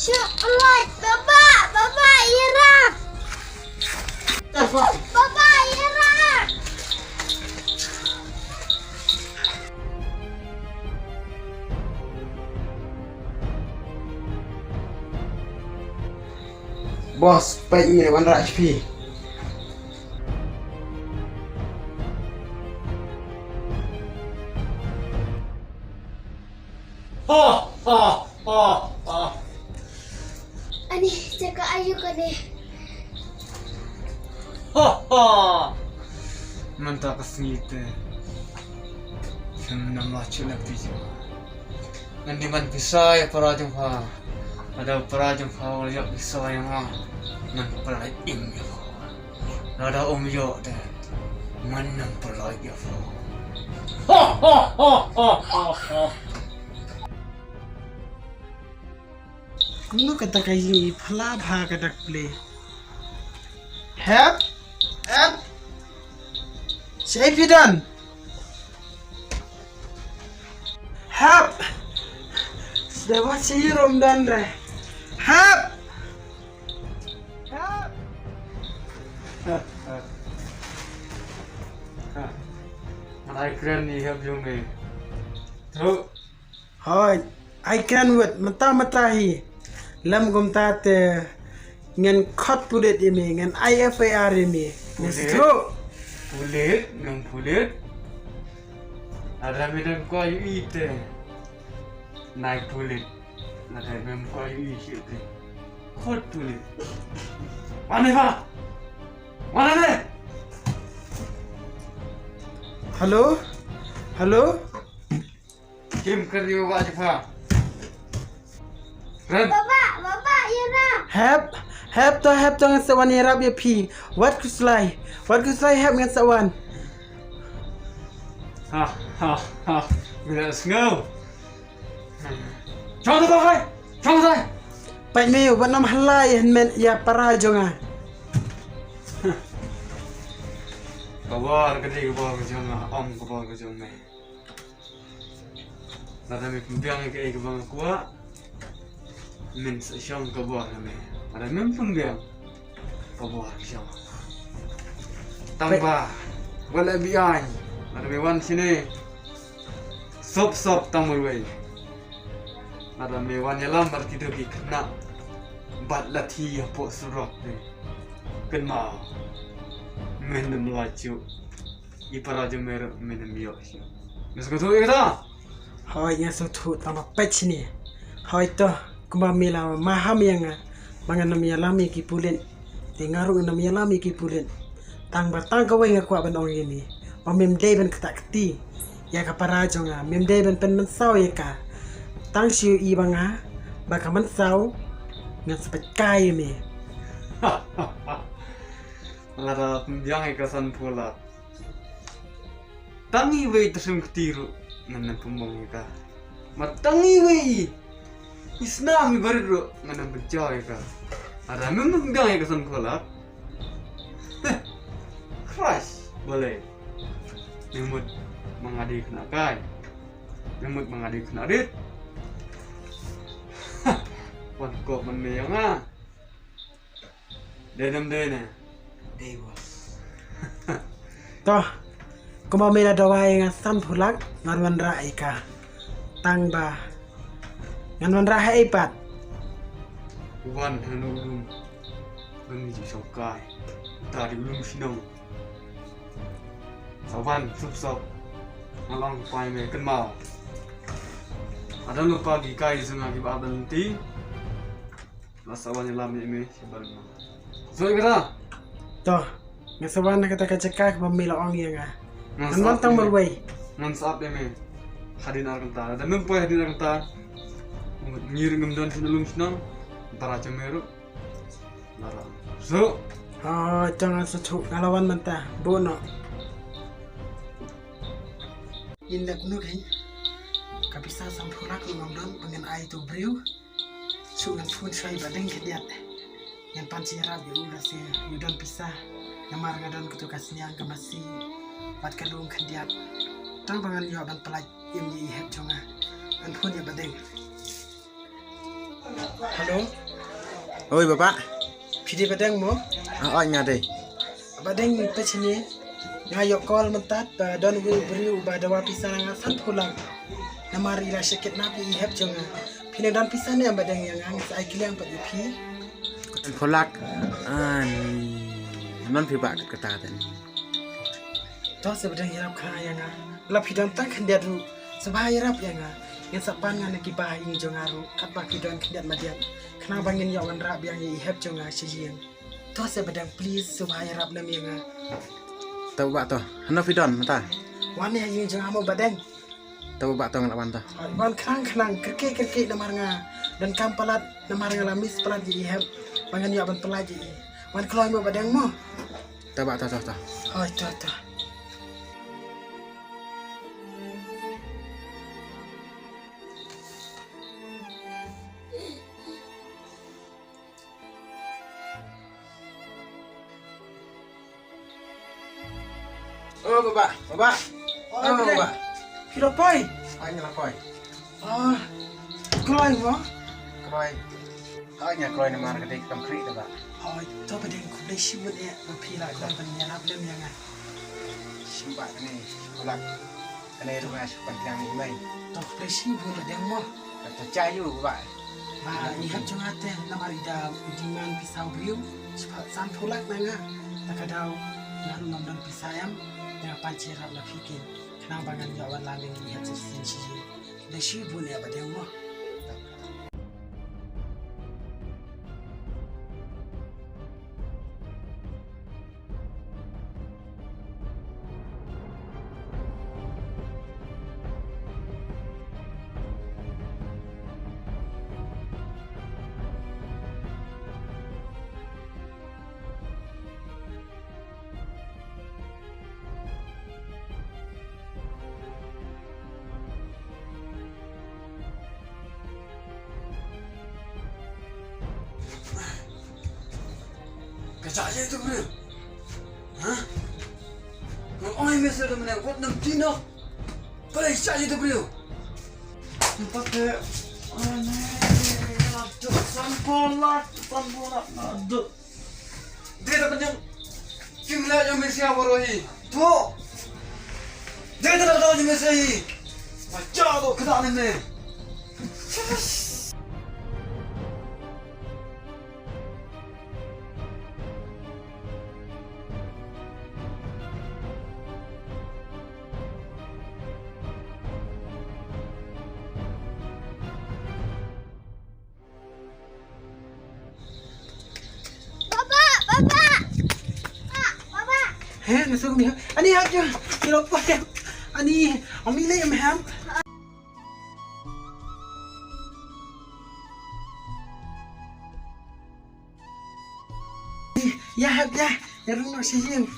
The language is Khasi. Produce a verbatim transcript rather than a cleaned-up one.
Baba, baba, ïarap. Baba, ïarap. Boss, peit ngi wanrah sha phi. Ha, ha, ha, ha. Ani, jaka aïu kane? Ha, ha. Mynta ka sngi te, phim nym lah shuh na phi jong nga. Ngan dei ban pisa ïa para jong pha. Lada para jong pha u la ïoh pisa ïa nga, ngan pynlait im ïa pha. Lada um ïoh te, ngan nym pynlait ïa pha. Ha, ha, ha, ha, ha, ha. Kumno kata ka ïing i phylla bha ka dak plie. Hep, hep. Shaei phi don? Hep. Sdang ba shaei ruh ym don re. Hep. Hep. Ngan ai kren ïa i hep jong me. Tru. Hooid, ai kren wut, mynta mynta hi. Lym kumta te ngan khot pulit ïa me, ngan ai F I R ïa me. Me sngewthuh? Pulit, ngan pulit. Lada me dang kwah ïohi te, nai pulit. Lada mem kwah ïohi shuh te, khot pulit. Wan ne ba? Wan ne? Hello? Hello? Kim kren ïa u bah jong pha. Ren. Baba, baba, ïarap. Hep, hep to, hep to, ngan sa wan ïarap ïa phi. Wat khuslai, wat khuslai, hep ngan sa wan. Ha, ha, ha. Ngi la sngew. Shong to ba kai. Shong to. Peit me, wat nym halai hynmen ïa para jong nga. Ka bor ka dei ka bor ka jong nga, ym ka bor ka jong me. Lada me pynbiang ïa kaei kaba nga kwah, men sa shong ka bor na me. Lada mem pynbiang, ka bor ka shong. Tang ba, wat leh be-aiñ. Lada me wan shane, sop sop tang marwei. Lada me wan ïalam bad kito ki khynnah bad lathi hapoh surok te, kynmaw, men nym lah shuh. I para jong me ruh men nym ïoh shuh. Me sngewthuh ïa kata? Hooid, nga sngewthuh, tang ba peit shane. Hooid to, kumba me la maham ïa nga ba ngan nym ïalam ïa ki pulit. Te nga ruh ngan nym ïalam ïa ki pulit. Tang ba tang kawei nga kwah ban ong ïa me, ba mem dei ban ktah kti ïa ka para jong nga, mem dei ban pynmynsaw ïa ka. Tang shu ïohi ba nga, ba ka mynsaw, ngan sa peit kai ïa me. Lada pynbiang ïa ka sanphew lak, tang iwei i tyrsim kti ruh ngan nym pynbang ïa ka. Ma tang iwei i snam i barit ruh ngan nym pynchaw ïa ka. Lada mem pynbiang ïa ka sanphew lak. Heh. Crush. Balei? Me mut ma nga dei khynnah kai? Me mut ma nga dei khynnah rit? Wan kop man me ïa nga. Dei ne ym dei ne? Dei, boss. To, kumba me la dawa ïa nga sanphew lak, ngan wanrah ïa ka. Tang ba ngan wanrah haei pat? Wan hano u lum ba ngi ju shongkai. Uta dei u lum shnong. Sa wan sop sop. Nga la ong pat ïa me, kynmaw. Lada ym lypa ki kai jong nga kiba ap ban lynti, la sa wan ïalam ïa me shabar ma. Sngewthuh ïa kata? To, nga sa wan na kata ka jaka kaba me la ong ïa nga. Ngan wan tang marwei. Ngan sa ap ïa me hadien ar kynta. Lada mem poi hadien ar kynta, ngi ruh ngim don shuh na lum shnong. Para jong me ruh. Nara. Sngewthuh? Ha, to nga sngewthuh, nga la wan mynta. Bun noh. Ngin leh kumno kein? Ka pisa sanphew lak ruh ngam don ba ngan ai ïa uto u briew. Shu ngan phone shuwa ïa i Bahdeng khyndiat. Ngan pan sha ïarap ïa u lehse u don pisa. Namar nga don kato ka sniang ka masi bad ka lung khyndiat. Tang ba ngan ïoh ban pynlait im ïa i hep jong nga. Ngan phone ïa i Bahdeng. Hello. Oi, Baba. Phi dei Badeng mo? Ah, oi, nga dei. Badeng, peit shane. Nga ïoh call mynta ba don uwei u briew uba dawa pisa na nga sanphew lak. Namar i la shah kidnap ïa i hep jong nga. Phi nang don pisa ne em Badeng ïa nga, nga sa ai kylliang pat ïa phi. Sanphew lak. Ah, ni. Ngan phi ba kat kata te ni. To se Badeng ïarap khnang ïa nga. Lada phi don tang khyndiat ruh, sngewbha ïarap ïa nga. Ngan sa pan nga na ki ba ïing jong nga ruh, katba ki don khyndiat madiat. Khnang ba ngin ïoh wanrah biang ïa i hep jong nga sha ïing. To se Badeng, please, sngewbha ïarap lem ïa nga. To Baba to. Hano phi don mynta? Wan ïa ïing jong nga mo Badeng. To Baba to, ngan wan to. Oi, wan khnang khnang, kyrkieh kyrkieh namar nga donkam palat, namar nga la miss palat ïa i hep. Ba ngan ïoh ban pynlait ïa i. Wan kloi mo Badeng mo. To Baba to to to. Oi, to to. Oh, Baba, Baba. Oh, oh, Badeng. Baba. Phi la poi? Ai, nga la poi. Oh, kloi mo? Kloi. Ai, nga kloi namar ka dei ka kam khlieh te Baba. Oh, to Badeng, khublei shibun eh, ba phi la kloi ban ïarap lem ïa nga. Shim ba kane, Baba. Kane ruh nga shu pynbiang ïa i mei. To khublei shibun Badeng mo. Kata cha ïu Baba. Ba i hep jong nga te namar i da i demand pisa u briew. Shiphew sanphew lak na nga. Ta ka daw nga ruh ngam don pisa em. Te nga pan sha ïarap na phi kin. Khnang ba ngan ïoh wan lad ïa i hep shisien shisien. Khublei shibun ïa Badeng mo. Ka jia ïa ito briew. Ha? Nga ong ïa me shuwa mynne, wat nym ti noh. Balei jia ïa ito briew? Mynta te, ane, sanphew lak, sanphew lak, aduh. Dei da pynjah. Kim la jong me sia baroh hi. Tu. Dei da jong me sia hi. Ma cha do kena ne me. Baba, baba. Baba, baba. He, na sung ni. Ani hak ya. Kilo pa ya. Ani, ami le em ham. Ya hak ya. Ya rung no sijin.